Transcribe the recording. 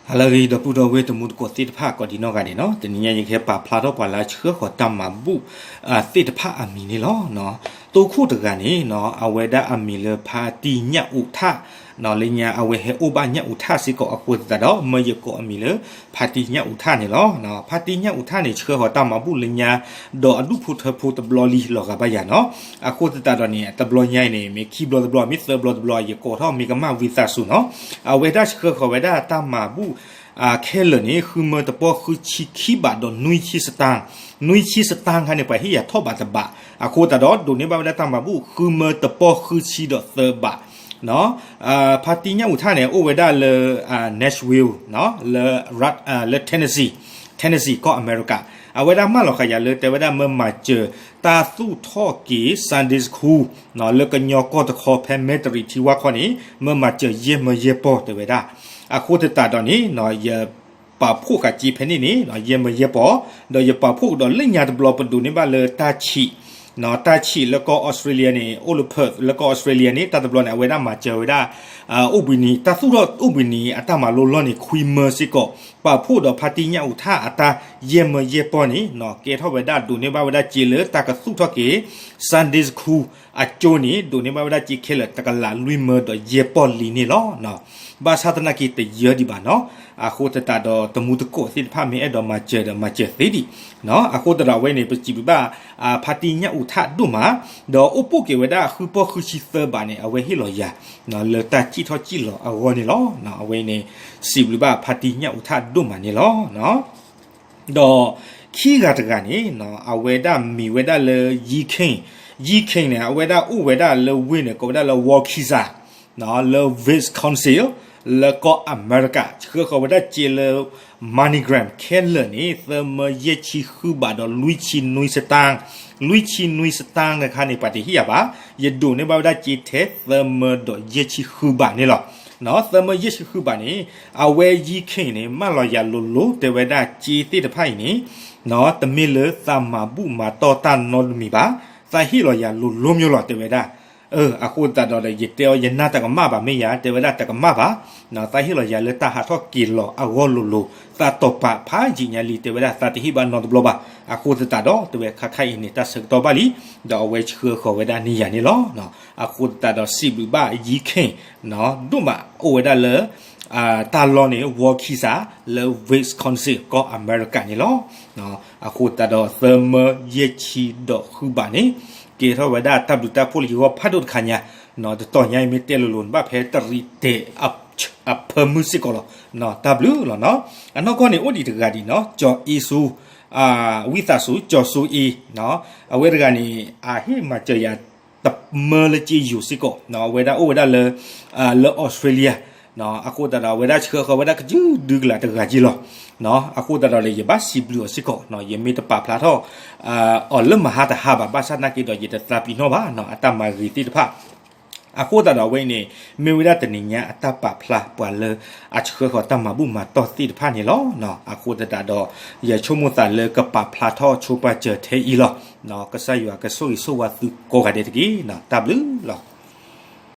ဟါလၢအဂ့ၤ ဒီပုၢ်ဒီဝဲၢ်တံၤသကိးသ့ၣ်တဖၣ် ကိးဒံနီၢ်ဂၤဒဲးနီၤ, တနံၤညါယကဟဲပာ်ဖျါထီၣ်ပှၤလၢအဆှၢဃီၤတၢ်မၤဘူၣ်သ့ၣ်တဖၣ်အမံၤန့ၣ်လီၤ. တိခိၣ်တဂၤန့ၣ် အဝဲဒၣ်အမံၤလၢဖါတံၢ်ညၣ်အူးထၣ်, လၢညါအဝဲဟဲအိၣ်ဘၣ်ညၣ်အူးထၣ်စ့ၢ်ကီးအဃိသတးဒီး မၢယကိးအမံၤလၢ ဖါတံၢ်ညၣ်အူးထၣ်န့ၣ်လီၤ. ဖါတံၢ်ညၣ်အူးထၣ်န့ၣ် ဆှၢဃီၤတၢ်မၤဘူၣ်လၢညါ ဒီးအဒူၣ်ဖိထၢဖိတဘျီလံလီၤဂာ်ဘၣ်ယၤနီၤ. အဃိသတးဒီးန့ၣ် တဘျီညါအံၤန့ၣ် မ့ၢ်ခံဘျီတဘျီ မ့ၢ်သၢဘျီတဘျီ ယကိးထီၣ်မ့ၢ်ကမၣ်ဝံသးစူၤနီၤ. အဝဲဒၣ်ဆှၢဃီၤဝဲဒၣ်တၢ်မၤဘူၣ် ခဲလၢာ်န့ၣ် ဃုမၢတပီၢ်ဃုဆံခံဘးဒီးနွံဆံစတၢၣ်, နွံဆံစတၢၣ်ခါန့ၣ် ပှၤဟ့ၣ်ယၤထီၣ်ဘးတဘး, အဃိသတးဒီး ဒိးန့ၢ်ဘၣ်ဝဲဒၣ်တၢ်မၤဘူၣ် ဃုမၢတပီၢ်ဃုဆံဒီးသၢဘး ဖါတံၢ်ညၣ်အူးထၣ်န့ၣ် အိၣ်ဝဲဒၣ်လၢ Nashville လၢ လၢ Tennessee, Tennessee ကီၢ်အမဲရကၤ, အဝဲဒၣ်မၢလီၤဃာ်ယၤလၢတဲဝဲဒၣ်မၢမၤစၢၤ တၢ်သူၣ်ထီၣ်က့ၤ Sunday School လၢကညီကီၢ်တခီဖဲမဲတရံးထံဝါခီန့ၣ် မၢမၤစၢၤယဲၢ်မၢယဲၢ်ပီၢ်တဲဝဲဒၣ်, အဃိသတးဒီးန့ၣ် ယပာ်ဖှိၣ်ဃာ်စ့ဖဲန့ၣ်န့ၣ် ယဲၢ်မၢယဲၢ်ပီၢ်, ဒီးယပာ်ဖှိၣ်ကဒီးလၢညါတဘျီပဒိးန့ၢ်ဘၣ်လၢတၢ်ဆံး တၢ်ဆံးလၢကီၢ်အီစထြ့လယါန့ၣ် အိၣ်လၢ Perth လၢကီၢ် Australia န့ၣ် တၢ်တဘျီန့ၣ် အဝဲဒၣ်မၤစၢၤဝဲဒၣ် အိၣ်ဘှံးနံၤ တၢ်သူၣ်ထီၣ်အိၣ်ဘှံးနံၤအတၢ်မၤလိလီၢ်န့ၣ် ခွံမၢစ့ၢ်ကီး, ပာ်ဖှိၣ်ဒီးဖါတံၢ်ညၣ်အူးထၣ်အတၢ်ယဲၢ်မၢယဲၢ်ပီၢ်န့ၣ် ကဲထီၣ်ဝဲဒၣ်ဒိးန့ၢ်ဘၣ်ဝဲဒၣ်စ့လၢတၢ်ကသူၣ်ထီၣ်က့ၤ Sunday School အကၠိန့ၣ် ဒိးန့ၢ်ဘၣ်ဝဲဒၣ်စ့ခဲလၢာ်တကလးလွံၢ်မၢဒီးယဲၢ်ပီၢ်လံန့ၣ်လီၤ. ဘၣ်ဆၣ်သနာ်က့တယၢဒံးဘၣ်နီၤ, အဃိသတးဒီးတံၤသကိးသ့ၣ်တဖၣ်မ့ၢ်အဲၣ်ဒိးမၤစၢၤဒီးမၤစၢၤသ့ဒံး, အဃိသတးဒီးအဝဲန့ၣ် ပစံးဘျုးဘၣ် ဖါတံၢ်ညၣ်အူးထၣ်ဒိၣ်မး, ဒီးအိၣ်ပိာ်က့ၤဝဲဒၣ်ဃုပီၢ်ဃုဆံသၢဘးန့ၣ် အဝဲဟ့ၣ်လီၤယၤ လၢတၢ်စံၣ်ထီၣ်စံၣ်လီၤအဂီၢ်န့ၣ်လီၤ. အဝဲန့ၣ် စံးဘျုးဘၣ်ဖါတံၢ်ညၣ်အူးထၣ်ဒိၣ်မးန့ၣ်လီၤ. ဒီးခံဂၤတဂၤန့ၣ် အဝဲဒၣ်မံၤဝဲဒၣ်လၢ Yi King, Yi King န့ၣ် အဝဲဒၣ်အိၣ်ဝဲဒၣ်လၢဝ့ၢ်န့ၣ် ကိးဝဲဒၣ်လၢ Waukesha လၢ Wisconsin လၢကီၢ်အမဲရကၤ, ဆှၢဃီၤဝဲဒၣ်စ့လၢ MoneyGram ခဲလၢာ်န့ၣ် သၢမၢယဲၢ်ဆံဃုဘးဒီးလွံၢ်ဆံနွံစတၢၣ်, လွံၢ်ဆံနွံစတၢၣ်တခါန့ၣ် ပှၤတဟ့ၣ်ယၤဘၣ်, ယဒိးန့ၢ်ဘၣ်ဝဲဒၣ်စ့ထဲသၢမၢဒီးယဲၢ်ဆံဃုဘးန့ၣ်လီၤ. သၢမၢယဲၢ်ဆံဃုဘးန့ၣ် အဝဲ Yi King န့ၣ် မၢလီၤယၤလိၤလိၤ တဲဝဲဒၣ်စ့သ့ၣ်တဖၣ်အံၤန့ၣ် တမ့ၢ်လၢသးမၤဘူၣ်မၤတီၢ်တၢ်နီတမံၤဘၣ်, သးဟ့ၣ်လီၤယၤလိၤလိၤမ့ၢ်လီၤ တဲဝဲဒၣ်. အဃိသတးဒီး ယတဲအီၤ ယနာ်တကမၣ်ဘၣ်မ့ၢ်ယၤ တဲဝဲဒၣ်တကမၣ်ဘၣ်, သးဟ့ၣ်လီၤယၤလၢတၢ်ဟးထီၣ်က့ၤလီၤအဂီၢ်လိၤလိၤ, သးတီၢ်ပာ်ဖးယံာ်ညါလံ တဲဝဲဒၣ် သးတဟ့ၣ်ဘၣ်နီတဘျီဘၣ်. အဃိသတးဒီး တဲဝဲခါခါအံၤန့ၣ် တၢ်ဆၢကတီၢ်ဘၣ်လံ, ဒီးအဝဲဆှၢဃီၤဝဲဒၣ်န့ၢ်ယၤန့ၣ်လီၤ. အဃိသတးဒီးစံးဘျုးဘၣ် Yi King ဒိၣ်မး အိၣ်ဝဲဒၣ်လၢ တၢ်လီၢ်န့ၣ် Waukesha လၢ Wisconsin ကီၢ်အမဲရကၤန့ၣ်လီၤ. အဃိသတးဒီးသၢမၢယဲၢ်ဆံဒီးဃုဘးန့ၣ် ကဲထီၣ်ဝဲဒၣ်တၢ်ဘျုးတၢ်ဖှိၣ်လၢယဂီၢ်ဖးဒိၣ်တခါညါ, တတီၢ်ညါအံၤမ့ၢ်တဲလိၤလိၤန့ၣ် ဘၣ်ဖဲတရံးတဲာ်အဖၢမုၢ်စ့ၢ်ကီးလီၤ. တၢ်ဘျုးလီၤနီၤ. အနီၢ်ကီၢ်န့ၣ် အိၣ်ဒံးတဂၤဒံးနီၤ, ကၠီၤအ့ဆူ ဝံသးစူၤ ကၠီၤစူအ့, အဝဲတဂၤန့ၣ် အဟ့ၣ်မၤစၢၤယၤ တမၢလၢက့ယိၤစ့ၢ်ကီး, အဝဲဒၣ်အိၣ်ဝဲဒၣ်လၢ လၢအီစထြ့လယါ, အဃိသတးဒီး အဝဲဒၣ်ဆှၢဃီၤဝဲဒၣ်ကစုဒုကလးတဂၤက့လီၤ. အဃိသတးဒီးလၢယဘၣ်စံးဘျုးအီၤစ့ၢ်ကီး, ယမ့ၢ်တပာ်ဖျါထီၣ် အီၤလၢမဟါတဟါဘၣ်, ဘၣ်ဆၣ်သနာ်က့ဒီး ယတသးပ့ၤနီၣ်ဘၣ်နီၤ အတၢ်မၤဂ့ၤသ့ၣ်တဖၣ်. အဃိသတးဒီးအဝဲအံၤန့ၣ် မ့ၢ်ဝဲဒၣ်တနံၤညါအတၢ်ပာ်ဖျါပှၤလၢအဆှၢဃီၤတၢ်မၤဘူၣ်မၤတီၢ်သ့ၣ်တဖၣ်န့ၣ်လီၤ. အဃိသတးဒီး ယဆိကမိၣ်သးလၢကပာ်ဖျါထီၣ်ဆိပာ်စၢၤထဲအံၤလီၤ. ကစၢ်ယွၤကဆိၣ်ဂ့ၤဆိၣ်ဝါသုကိးဂၤဒဲးတက့ၢ်. တၢ်ဘျုးလီၤ.